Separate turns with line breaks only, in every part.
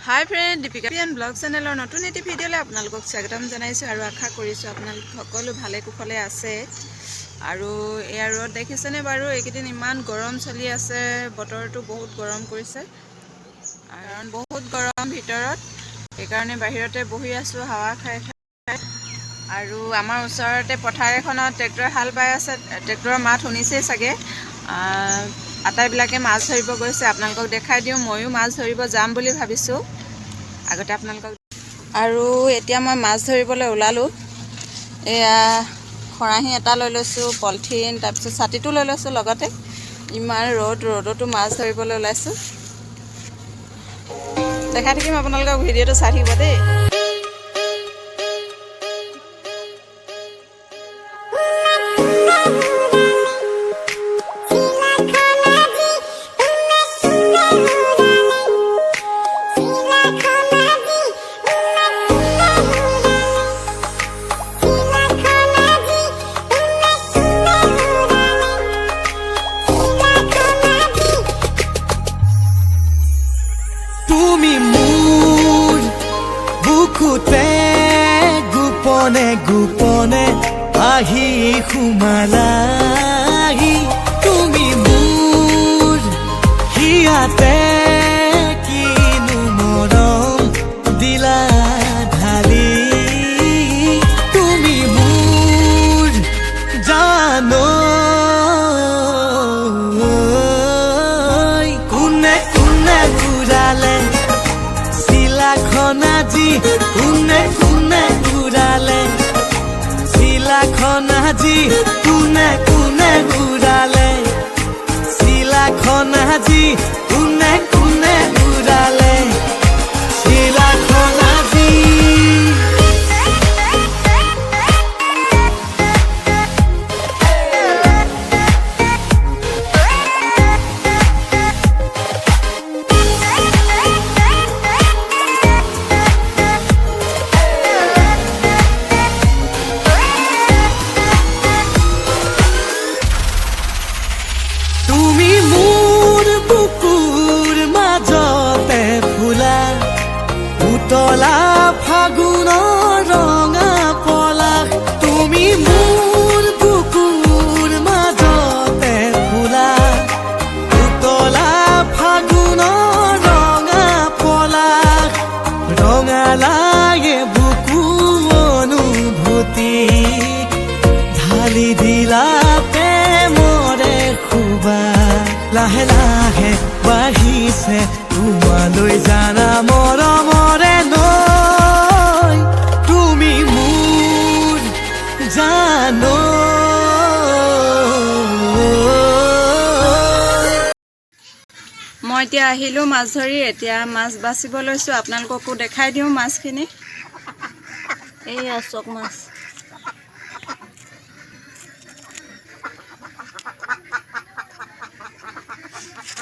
হাই friend, Deepika পিয়ান blog চেনেলৰ নতুন এটি ভিডিঅ'লৈ আপোনালোকক স্বাগতম জনাইছোঁ আৰু আশা কৰিছোঁ আপোনালোক সকলো ভালে কুশলে আছে। আৰু এয়া ৰ'দ দেখিছেনে বাৰু? এইকেইদিন ইমান গৰম চলি আছে, বতৰটো বহুত গৰম কৰিছে। কাৰণ বহুত গৰম ভিতৰত, সেইকাৰণে বাহিৰতে বহি আছোঁ হাৱা খাই খাই। আৰু আমাৰ ওচৰতে পথাৰ এখনত ট্ৰেক্টৰ হাল বাই আছে। ট্ৰেক্টৰৰ মাত শুনিছেই চাগে। আটাইবিলাকে মাছ ধৰিব গৈছে। আপোনালোকক দেখাই দিওঁ। ময়ো মাছ ধৰিব যাম বুলি ভাবিছোঁ। আগতে আপোনালোকক আৰু এতিয়া মই মাছ ধৰিবলৈ ওলালোঁ। এয়া খৰাহী এটা লৈ লৈছোঁ, পলিথিন, তাৰপিছত ছাতিটো লৈ লৈছোঁ লগতে। ইমান ৰ'দ, ৰ'দতো মাছ ধৰিবলৈ ওলাইছোঁ। দেখাই থাকিম আপোনালোকক, ভিডিঅ'টো চাই থাকিব দেই।
তুমি মোৰ বুকুতে গোপনে গোপনে আহি সোমালাহি। তুমি মোৰ হিয়াতে কিনো মৰম দিলা ঢালি। তুমি মোৰ জান, কোনে কোনে উৰালে চিলাখন আজি? কোনে কোনে উৰালে চিলাখন আজি? কোনে কোনে উৰালে চিলাখন আজি? কোনে কোনে উৰালে চিলাখন আজি? তুমি মোৰ বুকুৰ মাজতে ফুলা উতলা ফাগুনৰ ৰঙা পলাশ। তুমি মোৰ বুকুৰ মাজতে ফুলা উতলা ফাগুনৰ ৰঙা পলাশ। ৰঙালায়ে বুকু অনুভূতি ঢালি দিলা প্ৰেমৰে সুবাস। লাহে লাহে বাঢ়িছে তোমালৈ জানা মৰমৰে নৈ। তুমি মোৰ জান।
মই এতিয়া আহিলোঁ মাছ ধৰি। এতিয়া মাছ বাচিব লৈছোঁ। আপোনালোককো দেখাই দিওঁ মাছখিনি। এইয়া চক মাছ।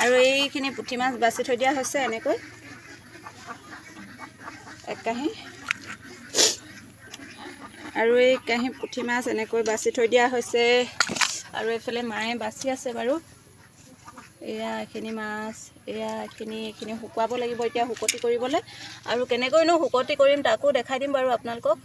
আৰু এইখিনি পুঠি মাছ বাছি থৈ দিয়া হৈছে এনেকৈ এক কাঁহী। আৰু এই কাঁহী পুঠি মাছ এনেকৈ বাছি থৈ দিয়া হৈছে। আৰু এইফালে মায়ে বাছি আছে বাৰু। এয়া এইখিনি মাছ, এয়া এইখিনি। এইখিনি শুকুৱাব লাগিব এতিয়া শুকতি কৰিবলৈ। আৰু কেনেকৈনো শুকতি কৰিম, তাকো দেখাই দিম বাৰু আপোনালোকক।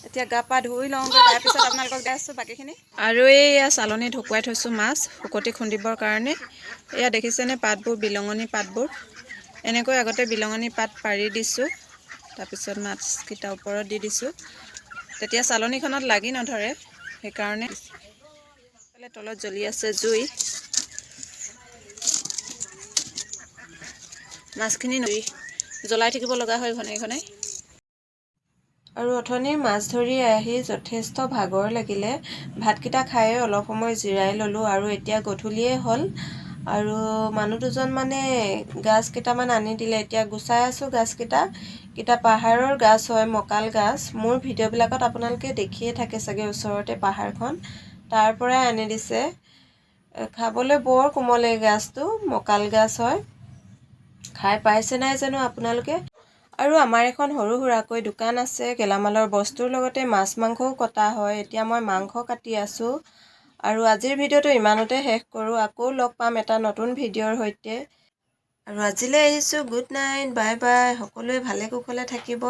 এতিয়া গা পা ধুই লওঁগৈ, তাৰপিছত আপোনালোকক দেখাইছোঁ বাকীখিনি। আৰু এইয়া চালনীত শুকুৱাই থৈছোঁ মাছ শুকতি খুন্দিবৰ কাৰণে। এয়া দেখিছেনে পাতবোৰ, বিলঙনি পাতবোৰ? এনেকৈ আগতে বিলঙনি পাত পাৰি দিছোঁ, তাৰপিছত মাছকেইটা ওপৰত দি দিছোঁ। তেতিয়া চালনীখনত লাগি নধৰে, সেইকাৰণে। এইফালে তলত জ্বলি আছে জুই। মাছখিনি জ্বলাই থাকিব লগা হয় ঘনাই ঘনাই। আৰু অথনিৰ মাছ ধৰি আহি যথেষ্ট ভাগৰ লাগিলে। ভাতকেইটা খাই অলপ সময় জিৰাই ল'লোঁ। আৰু এতিয়া গধূলিয়ে হ'ল। আৰু মানুহ দুজন মানে গাজ কেইটামান আনি দিলে। এতিয়া গুচাই আছোঁ গাজকেইটা। কেইটা পাহাৰৰ গাজ হয়, মকাল গাজ। মোৰ ভিডিঅ'বিলাকত আপোনালোকে দেখিয়ে থাকে চাগে, ওচৰতে পাহাৰখন, তাৰ পৰাই আনি দিছে। খাবলৈ বৰ কোমল এই গাজটো, মকাল গাজ হয়। খাই পাইছে নাই জানো আপোনালোকে? আৰু আমাৰ এখন সৰু সুৰাকৈ দোকান আছে। গেলামালৰ বস্তুৰ লগতে মাছ মাংসও কটা হয়। এতিয়া মই মাংস কাটি আছোঁ। আৰু আজিৰ ভিডিঅ'টো ইমানতে শেষ কৰোঁ। আকৌ লগ পাম এটা নতুন ভিডিঅ'ৰ সৈতে। আৰু আজিলৈ আহিছোঁ। Good night, bye bye. সকলোৱে ভালে কুশলে থাকিব।